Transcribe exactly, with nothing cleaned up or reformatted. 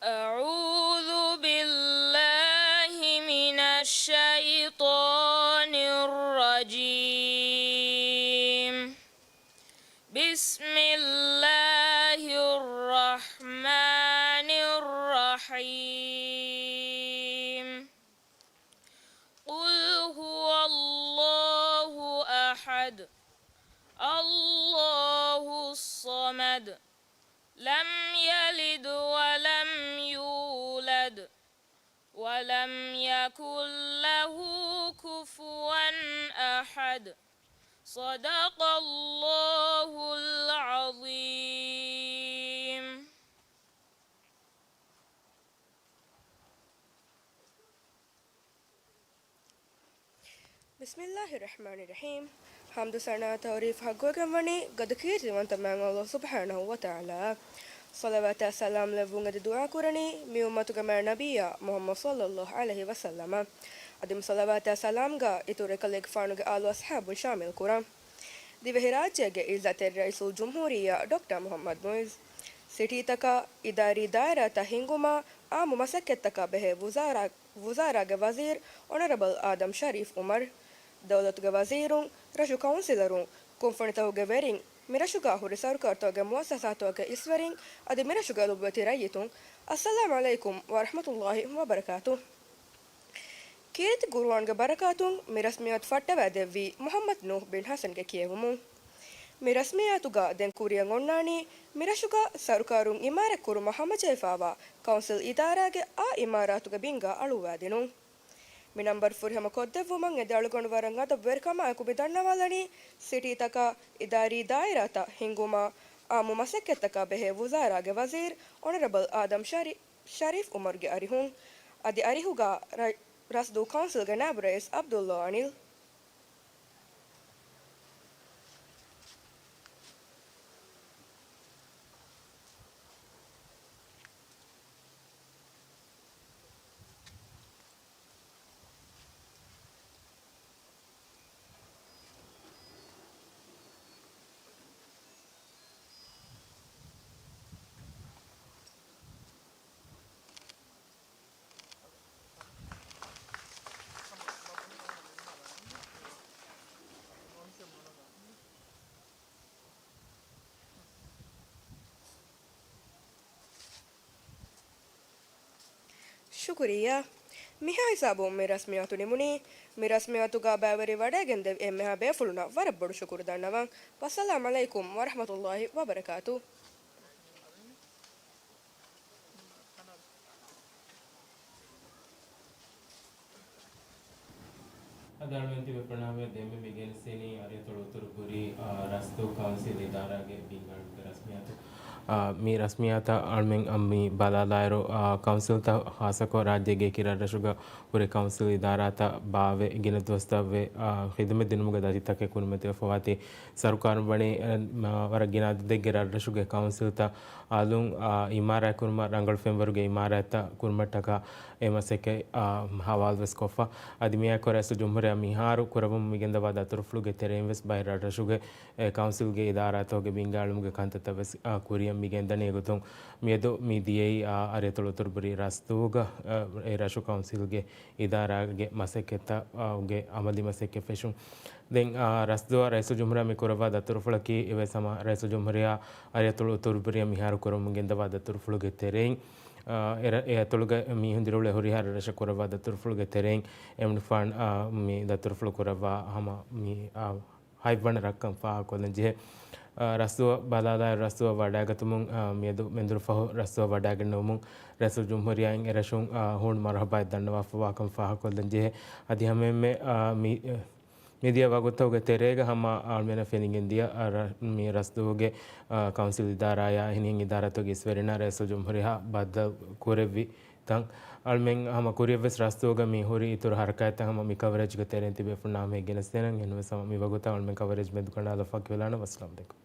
أعوذ بالله من الشيطان الرجيم. بسم الله الرحمن الرحيم. قل هو الله أحد. الله الصمد. لم يلد ولم يولد. ولم يكن له كفوا أحد. صدق الله العظيم. ބިސްމިއްލާހި ރަޙްމާނި ރަޙީމް. ޙަމްދު ސަނާ ތަޢުރީފް ޙައްޤުވެގެންވަނީ ގަދަ ކީރިތިވަންތަ މާތް ﷲ ސުބްޙާނަހޫ ވަތަޢާލާއަށް. ޞަލަވާތާ ސަލާމް ލެއްވުން އެދި ދުޢާ ކުރަނީ މި އުއްމަތުގެ މާތް ނަބިއްޔާ މުޙައްމަދު ޞައްލައްލާހު ޢަލައިހި ވަސައްލަމަށް. އަދި މި ޞަލަވާތާ ސަލާމްގަ އިތުރު އެކަލޭގެފާނުގެ އާލު އަޞްޙާބުން ޝާމިލް ކުރަން. ދިވެހިރާއްޖޭގެ އިއްޒަތްތެރި ރައީސުލްޖުމްހޫރިއްޔާ ޑޮކްޓަރ މުޙައްމަދު މުޢިއްޒު، ސިޓީތަކާ، އިދާރީ ދާއިރާތައް ހިންގުމާ، އާއްމު މަސައްކަތްތަކާ ބެހޭ ވުޒާރާ، ވުޒާރާގެ ވަޒީރު އޮނަރަބަލް އާދަމް ޝަރީފް އުމަރު، ދައުލަތުގެ ވަޒީރުން، ރަށު ކައުންސިލަރުން، ކުންފުނިތަކުގެ ވެރިން، މިރަށުގާ ހުރި ސަރުކާރުތަކުގެ މުއައްސަސާތަކުގެ އިސްވެރިން، އަދި މިރަށުގެ އެލޮބުވެތި ރައްޔިތުން، އައްސަލާމް ޢަލައިކުމް ވަރަޙްމަތުﷲ ވަބަރަކާތުހު. ކީރިތި ޤުރުއާންގެ ބަރަކާތުން މި ރަސްމިއްޔާތު ފައްޓަވައިދެއްވީ މުޙައްމަދު ނޫޙް ބިން ޙަސަންގެ ކިޔެވުމުން. މި ރަސްމިއްޔާތުގަ ދެން ކުރިއަށް އޮންނާނީ މިރަށުގަ ސަރުކާރުން އިމާރާތް ކުރުމަށް ހަމަޖެހިފައިވާ ކައުންސިލް އިދާރާގެ އާ އިމާރާތުގެ ބިންގާ އަޅުއްވައިދިނުން. މި ނަންބަރު ފުރިހަމަ ކޮށްދެއްވުމަށް އެދި އަޅުގަނޑު ވަރަށް އަދަބުވެރިކަމާއެކު މި ދަންނަވާލަނީ ސިޓީތަކާ، އިދާރީ ދާއިރާތައް ހިންގުމާ، އާއްމު މަސައްކަތްތަކާ ބެހޭ ވުޒާރާގެ ވަޒީރު އޮނަރަބަލް އާދަމް ޝަރީ، ޝަރީފް އުމަރުގެ އަރިހުން. އަދި އަރިހުގަ ރަ، ރަސްދޫ ކައުންސިލްގެ ނާއިބު ރައީސް ޢަބްދުﷲ އަނިލް. ޝުކުރިއްޔާ. މިހާ ހިސާބުން މި ރަސްމިއްޔާތު ނިމުނީ. މި ރަސްމިއްޔާތުގަ ބައިވެރިވެވަޑައިގެންދެވި އެންމެހާ ބޭފުޅުންނަށް ވަރަށް ބޮޑު ޝުކުރު ދަންނަވަން. ވައްސަލާމް ޢަލައިކުމް ވަރަޙްމަތުﷲ ވަބަރަކާތުހު. އަދި އަޅުގަނޑު ތިބޭފުޅުންނާ ދެންމެ މި ގެނެސްދިނީ އަރިއަތޮޅު އުތުރުބުރީ، އާ، ރަސްދޫ ކައުންސިލް އިދާރާގެ ބިންގާނުގެ ރަސްމިއްޔާތު. އާ، މި ރަސްމިއްޔާތަށް އަޅުމެން، އާ، މި ބަލާލާއިރު، އާ، ކައުންސިލްތައް ޚާއްޞަކޮށް ރާއްޖޭގެ އެކި ރަށްރަށުގަ ހުރި ކައުންސިލް އިދާރާތައް ބާވެ ގިނަ ދުވަސްތައްވެ، އާ، ޚިދުމަތް ދިނުމުގެ ދަތިތަކެއް ކުރިމަތިވެފަވާތީ. ސަރުކާރުން ވަނީ، އަ، މަ، ވަރަށް ގިނަ އަދަދެއްގެ ރަށްރަށުގެ ކައުންސިލްތައް އަލުން، އާ، އިމާރާތްކުރުމަށް ރަނގަޅު ފެންވަރުގެ އިމާރާތްތައް ކުރުމަށްޓަކާ އެ މަސައްކަތް، އާ، ހަވާލުވެސް ކޮށްފަ. އަދި މިއާއެކު ރައީސުލްޖުމްހޫރިއްޔާ މިހާރު ކުރައްވަމުން މިގެންދަވާ ދަތުރުފުޅުގެ ތެރެއިން ވެސް ބައެއް ރަށްރަށުގެ އެ ކައުންސިލްގެ އިދާރާތަކުގެ ބިންގާ އެޅުމުގެ ކަންތައްތައް ވެސް، އާ، ކުރިއަށް މިގެންދަނީ. އެގޮތުން މިއަދު މި ދިޔައީ، އާ، އަރިއަތޮޅު އުތުރުބުރީ ރަސްދޫގަ، އާ، އެ ރަށު ކައުންސިލްގެ އިދާރާގެ މަސައްކަތްތައް، އާ، ގެ އަމަލީ މަސައްކަތް ފެށުން. ދެން، އާ، ރަސްދޫއަށް ރައީސުލްޖުމްހޫރިއްޔާ މި ކުރައްވާ ދަތުރުފުޅަކީ އެވެސް ހަމަ ރައީސުލްޖުމްހޫރިއްޔާ އަރިއަތޮޅު އުތުރުބުރީއަށް މިހާރު ކުރަމުން ގެންދަވާ ދަތުރުފުޅުގެ ތެރެއިން، އާ، އެ ރަ، އެ އަތޮޅުގެ މީހުން ދިރިއުޅޭ ހުރިހާ ރަށްރަށަށް ކުރައްވާ ދަތުރުފުޅުގެ ތެރެއިން އެމަނިކުފާނު، އާ، މި ދަތުރުފުޅު ކުރައްވާ ހަމަ މި، އާ، ހަތްވަނަ ރަށްކަން ފާހަގަކޮށްލަން ޖެހޭ. އާ، ރަސްދޫއަށް ބަލާލާއިރު ރަސްދޫއަށް ވަޑައިގަތުމުން، އާ، މިއަދު މެންދުރު ފަހު ރަސްދޫއަށް ވަޑައިގެންނެވުމުން ރައީސުލްޖުމްހޫރިއްޔާއިން އެރަށުން، އާ، ހޫނު މަރުޙަބާއެއް ދަންނަވާފަވާކަން ފާހަގަކޮށްލަން ޖެހޭ. އަދި ހަމައެންމެ، އާ، މި، މިދިޔަ ވަގުތުތަކުގެ ތެރޭގަ ހަމަ އަޅުމެންނަށް ފެނިގެންދިޔަ، އާ، ރަ، މި ރަސްދޫގެ، އާ، ކައުންސިލް އިދާރާއާ އެހެނިހެން އިދާރާތަކުގެ އިސްވެރިންނާ ރައީސުލްޖުމްހޫރިއްޔާ ބައްދަލު ކުރެއްވި ތަން. އަޅުމެން ހަމަ ކުރިއަށްވެސް ރަސްދޫގަ މި ހުރި އިތުރު ހަރަކާތްތައް ހަމަ މި ކަވަރޭޖްގެ ތެރެއިން ތިބޭފުޅުންނާ ހަމަޔަށް ގެނެސްދޭނަން. އެހެންވެސް ހަމަ މި ވަގުތަށް އަޅުމެން ކަވަރޭޖް ބަންދުކަނޑާލައްވާ ކިޔަވާލާނަން. ވައްސަލާމް ޢަލައިކުމް.